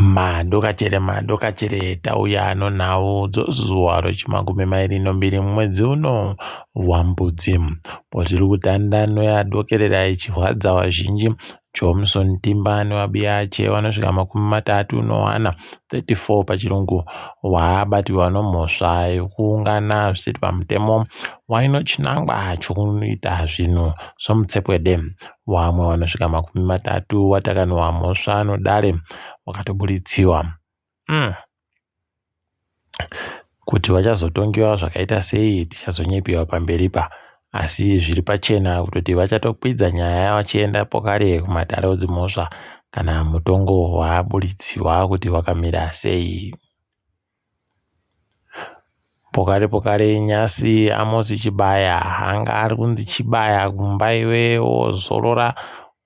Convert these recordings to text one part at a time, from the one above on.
Madokachere madokachere tauya nonhau dzozuva rechimakumi mairi nombiri mumwedzi uno waMbudzi. Zviri kutanda noyadokerera ichirwadza vazhinji. Johnson Timba nevabiyache vanosvika 34 34 pachirungu vaabatiwa nomhosva yokuungana zvisiri pamutemo waino chinangwa chokuita zvinhu zvomutsepwede. Vamwe vanosvika 30 vatakanwa mhosva nodare vakatoburitsiwa. Kuti vachazotongiwa zvakaita sei tichazonyepiwa pamberi pa asi zviri pachena kutoti vachatokwidza nyaya vachienda pokare kumatare edzimhosva kana mutongo waburitsiwa kuti wakamira sei. Pokare pokare nyasi Amos Chibaya anga ari kunzi Chibaya kumba iwe wozorora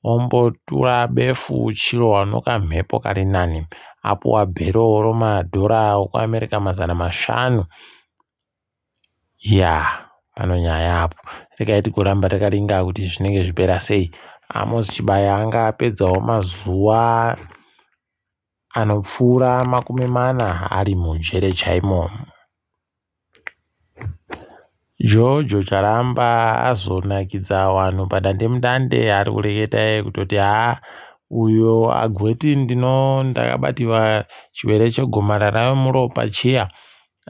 wombotura befu uchirohwa nokamhepo kari nani. Apuwa bhero romadhora okuAmerica 500. Ya pano nyaya apo. Regai tigoramba takaringa kuti zvinenge zvipera sei. Amos Chibaya anga apedzawo mazuva anopfuura 40 ari mujere chaimo. Jojo Charamba azonakidza vanhu padandemutande ari kureketa kutoti haa uyo agoti ndino ndakabatiwa chirwere chegomarara muropa chiya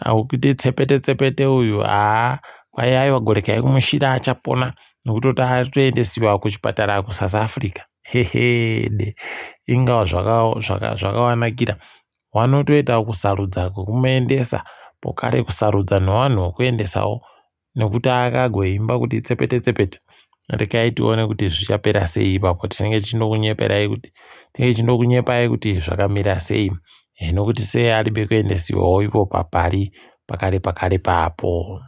akuti tsepete tsepete uyu haa kwai aiwa gorekai kumushira achapona nokutoti atoendesiwa kuchipatara kuSouth Africa hehede inga zvakawanakira Wanotoita kusarudza kwekumuendesa pokare kusarudza newanhu wekuendesawo nekuti akagoimba kuti tsepete tsepete. Rekai tione kuti zvichapera sei ipapo tinenge tichindokunyeperai kuti tinenge tichindokunyepai kuti zvakamira sei nokuti sei aribe kuendesiwawo ipo papari pakare pakare papo.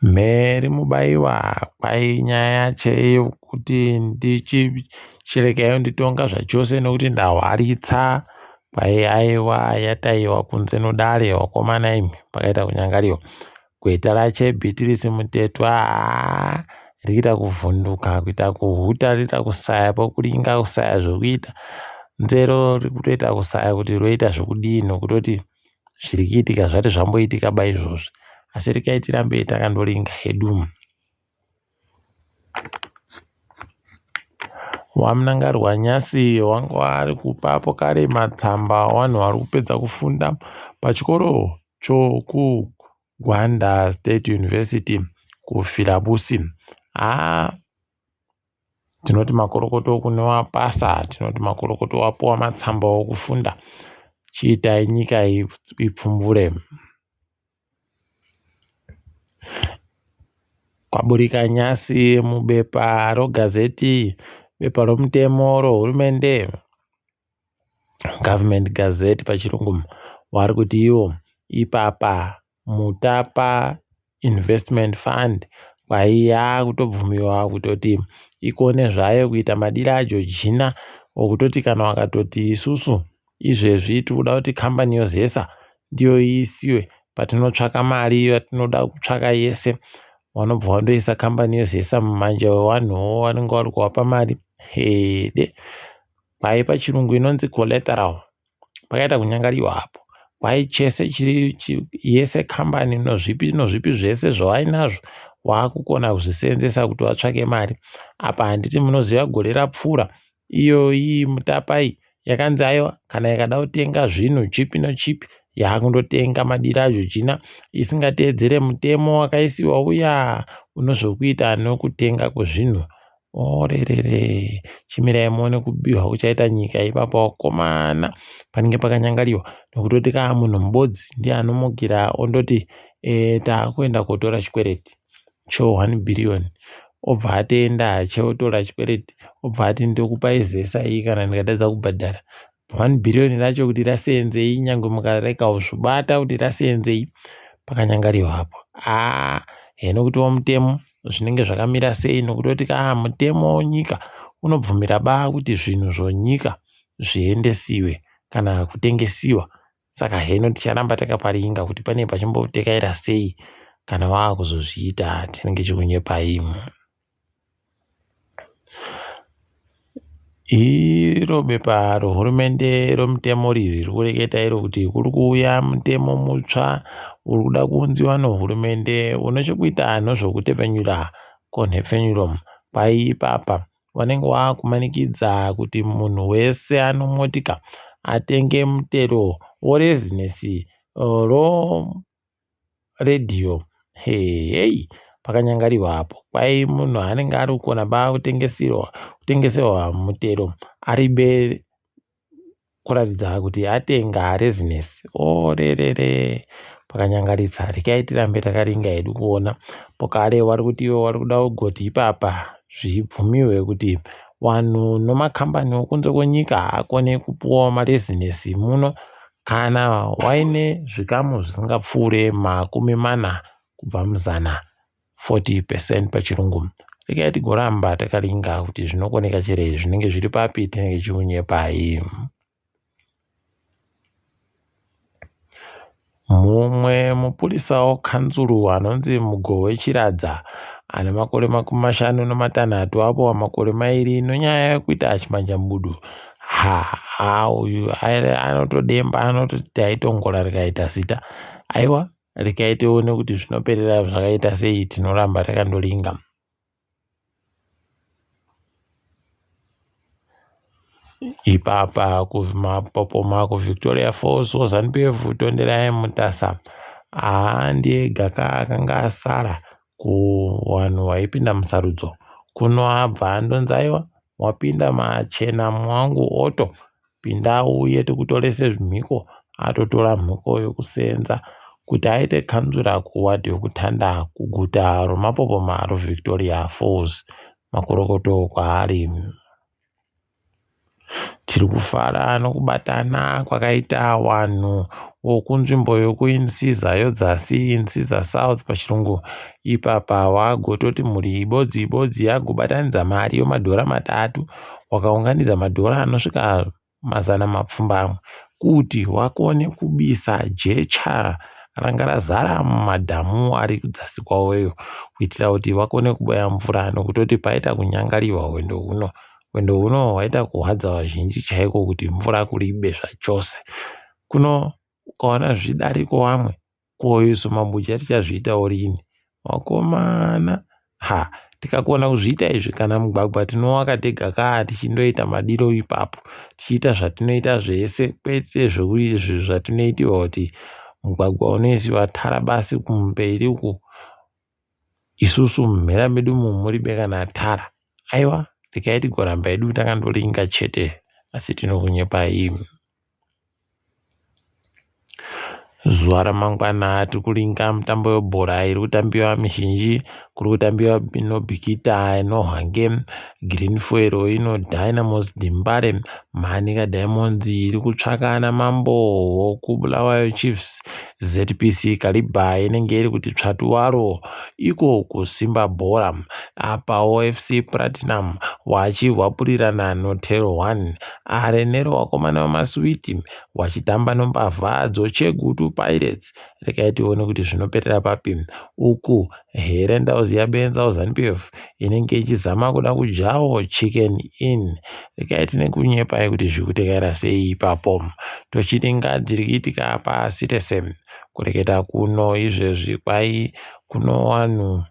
Mary Mubaiwa kwai nyaya yacho yekuti ndichiregai kunditonga zvachose nekuti ndahwaritsa kwai aiwa yataiwa kunze nodare vakomana imi pakaita kunyangariwa gweta rache Beatrice Mutetwa haa rikuita kuvhunduka kuita kuhuta rikuita kusaya pokuringa kusaya zvekuita nzero rikutoita kusaya kuti roita zvekudii nokutoti zviri kuitika zvati zvamboitika ba izvozvi asi regai tirambe takandoringa hedu WaMnangarwa nyasi wanga wari kupa pokare matsamba wanhu wari kupedza kufunda pachikoro chokuGwanda State University kuFilabusi. Haa Tinoti makorokoto kune wapasa, tinoti makorokoto wapuwa matsamba okufunda. Chiitai nyika ipfumbure. Kwaburika nyasi mubepa rogazeti, bepa romutemo rohurumende, Government Gazette pachirungu, vari kuti ivo ipapa Mutapa Investment Fund kwaiya kutobvumiwa kutoti ikone zvayo kuita madiro aJojina okutoti kana wakatoti isusu izvezvi tikuda kuti kambani yoZesa ndiyo iisiwe patinotsvaka mari yatinoda kutsvaka yese vanobva vandoisa kambani yoZesa mumanje wevanhuwo vanenge vari kuvapa mari hede kwai pachirungu inonzi collateral pakaita kunyangariwa apo kwai chese chiri yese kambani nozvipi nozvipi zvese zvavainazvo waakukona kuzviseenzesa kuti vatsvake mari apa handiti munoziva gore rapfuura iyo iyi mutapa iyi yakanzi aiwa kana ikada kutenga zvinhu chipi nochipi yaakundotenga madiro aJojina isingateedzere mutemo wakaisiwa uya unozvokuita nokutenga kwezvinhu Orerere chimirai muone kubirwa kuchaita nyika ipapa wakomana panenge pakanyangariwa nokutoti kaa munhu mubodzi ndiye anomukira ondoti e, taakuenda kotora chikwereti cho 1 billion obva atoenda hache otora chikwereti obva ati ndokupai zesa iyi kana ndikatadza kubhadhara 1 billion racho kuti raseenzei nyangwe mukarega kuzvibata kuti raseenzei pakanyangariwa apo aa heno kuti womutemo zvinenge zvakamira sei nokutoti kaa mutemo wenyika unobvumira ba kuti zvinhu zvonyika zviendesiwe kana kutengesiwa saka heno ticharamba takaparinga kuti pane pachimbotekaira sei kana waakuzozviita tinenge chikunyepai. Iro bepa rehurumende romutemo riri riri kureketa iro kuti kuri kuuya mutemo mutsva uri kuda kuunziwa nehurumende une chekuita nezvekutepfenyura konhepfenyuro. Kwai ipapa vanenge vakumanikidza kuti munhu wese ano motika atenge mutero worezinesi ro redhiyo heyei pakanyangariwa apo kwai munhu anenge ari kukona pakutengeserwa kutengeserwa mutero aribe kuratidza kuti atenga rezinesi orerere pakanyangaritsa regai tirambe takaringa hedu kuona pokare wari kuti iwo wari kuda kugoti ipapa zvibvumiwe kuti vanhu nomakambani okunze kwenyika akone kupuwawo marezinesi muno kana waine zvikamu zvisingapfuure 40 kubva muzana 40 percent pachirungu. Regai tigoramba takaringa kuti zvinokoneka chere zvinenge zviri papi tinenge tichikunyepai. Mumwe mupurisa wekanzuru anonzi Mugove Chiradza ane makore 56 apuwa makore 2 nenyaya yekuita chimanjamubudu. Ha ha uyu anotodemba anototi taitongora rikaita zita. Aiwa regai tione kuti zvinoperera zvakaita sei tinoramba takandoringa. Ipapa kumapopoma kuVictoria Falls woZanu PF Tonderai Mutasa haa ndiye gaka akanga asara kuvanhu vaipinda musarudzo kuno abva andonzi aiwa wapinda machena mwangu oto pinda uye tikutorese mhiko atotora mhiko yokusenza kuti aite kanzura kuwadhi yokutanda kuguta romapopoma roVictoria Falls makorokoto kwaari. Tiri kufara nokubatana kwakaita vanhu vokunzvimbo yokuInsiza yodzasi Insiza South pachirungu ipapa wagototi mhuri ibodzi ibodzi yagobatanidza mari yomadhora 3 wakaunganidza madhora anosvika 700 kuti wakone kubisa jecha ranga razara mumadhamu ari kudzasi kwavoyo kuitira kuti vakone kuboya mvura nokutoti paita kunyangariwa hwendo huno. Hwendo huno hwaita kuhwadza vazhinji chaiko kuti mvura kuribe zvachose. Kuno ukaona zvidariko vamwe ko isu mabuja tichazviitawo rini? Vakomana ha tikakona kuzviita izvi kana mugwagwa tinowaka tega kaa tichindoita madiro ipapo tichiita zvatinoita zvese kwete zveizvi zvatinoitirwa kuti mugwagwa unoisiwa tara basi kumberi uku isusu mumhera medu umu muribe kana tara. Aiwa regai tigoramba hedu takandoringa chete asi tinokunyepai. Zuva ramangwana tiri kuringa mitambo yebhora iri kutambiwa mizhinji. Kuri kutambiwa inoBikita inoHwange, Green Fuel ino Dynamos Dembare, Manica Diamonds iri kutsvaka namambo wokuBulawayo Chiefs, ZPC Kariba inenge iri kuti tsvatu waro iko kuSimba Bhora. Apawo FC Platinum wachihwapurirana noTel 1. Arenero vakomana vemasuwiti vachitamba nombavha dzoChegutu Pirates. Regai tione kuti zvinoperera papi. Uku Herentals yabenza ZANU PF inenge ichizama kuda kudyawo Chicken Inn. Regai tine kunyepai kuti zviri sei ipapo. Tochiringa dziri kuitika pasi rese. Kureketa kuno izvezvi kwai kuno vanhu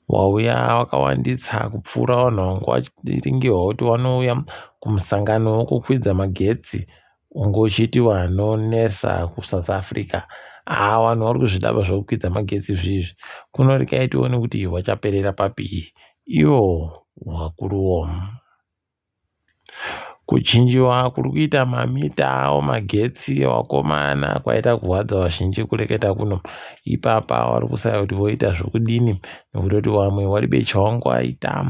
wauya wakawanditsa kupfuura vanhu vanga vachiringirwa kuti vanouya kumusangano wokukwidza magetsi unge uchiitiwa noNERSA kuSouth Africa. Haa vanhu vari kuzvidaba zvekukwidza magetsi zviizvi. Kuno regai tione kuti wachaperera papi ivo wakuruwo. Kuchinjiwa kuri kuita mamita awo magetsi vakomana kwaita kurwadza vazhinji kureketa kuno. Ipapa vari kusaya kuti voita zvokudini nokutoti vamwe vari bechawangu vaita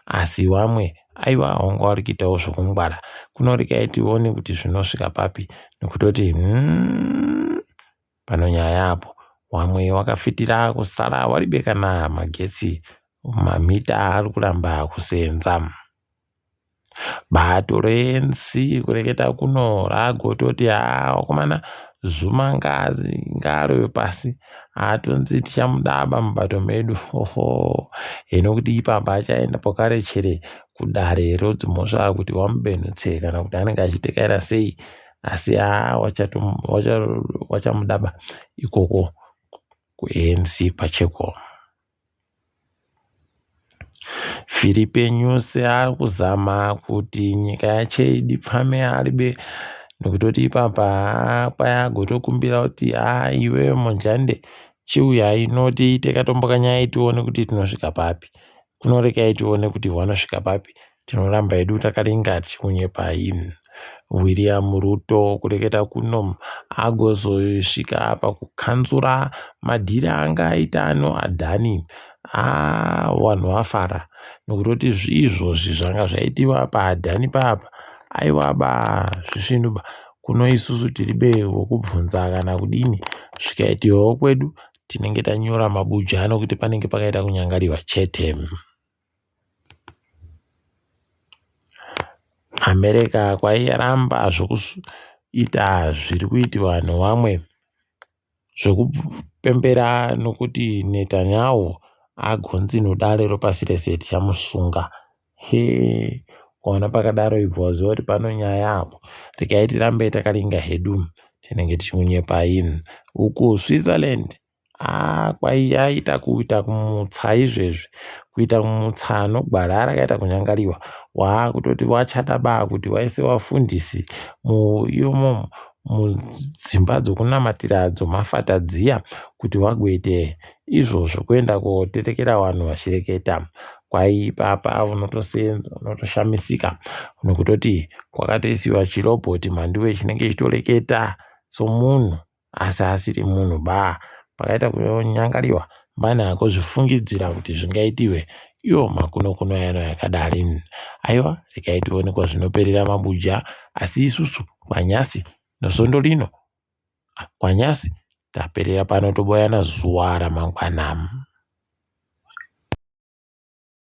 asi vamwe aiwa vanga vari kuitawo zvokungwara. Kuno regai tione kuti zvinosvika papi nokutoti pano nyaya apo. Vamwe vakafitira kusara varibe kana magetsi mamita ari kuramba kusenza. Bato reANC kureketa kuno ragototi haa vakomana Zuma ngaarove pasi haatonzi tichamudaba mubato medu. Hoho hino kuti ipapa achaenda pokare chere kudare rodzimhosva kuti wamubenhutse kana kuti anenge achitekaira sei, asi haa wachamudaba ikoko kuANC pacheko. Filipe Nyusi ari kuzama kuti nyika yache idipfame aribe nekutoti ipapa kwai agotokumbira kuti haa iwewe Munjande chiuyai notiite katombo kanyaya tione kuti tinosvika papi. Kunorekai tione kuti vanosvika papi. Tinoramba hedu takaringa tichikunyepai. William Ruto kureketa kuno agozosvika pakukanzura madhiri anga aita ano Adani. Haa vanhu vafara nokutoti izvozvi zvanga zvaitiwa paAdhani papa aiwa ba zvisvinu ba kuno isusu tiri be wokubvunza kana kudini zvikaitiwawo kwedu tinenge tanyora mabuja nokuti panenge pakaita kunyangariwa chete. America kwairamba zvokuita zviri kuitiwa nevamwe zvekupembera nokuti Netanyahu agonzi nodare ropasi rese tichamusunga. Hee ukaona pakadaro ibva waziva kuti pano nyaya apo. Regai tirambe takaringa hedu tinenge tichikunyepai. Uku Switzerland Haa kwai aita kuita kumutsa izvezvi kuita kumutsa anogwara rakaita kunyangariwa waakutoti wachada baa kuti waise wafundisi muimomo mudzimba dzokunamatira dzomafata dziya kuti wagoite izvozvo kuenda kotetekera vanhu vachireketa kwai ipapa unotosenza unotoshamisika nokutoti kwakatoisiwa chirobhoti mhanduwe chinenge chitoreketa somunhu asi asiri munhu ba. Pakaita kunyangariwa mbani akuzvifungidzira kuti zvingaitiwe iwo makunokuno ayano yakadari. Aiwa regai tione kwazvinoperera mabuja asi isusu kwanyasi nosvondo rino kwanyasi taperera pano toboyana zuwa ramangwana.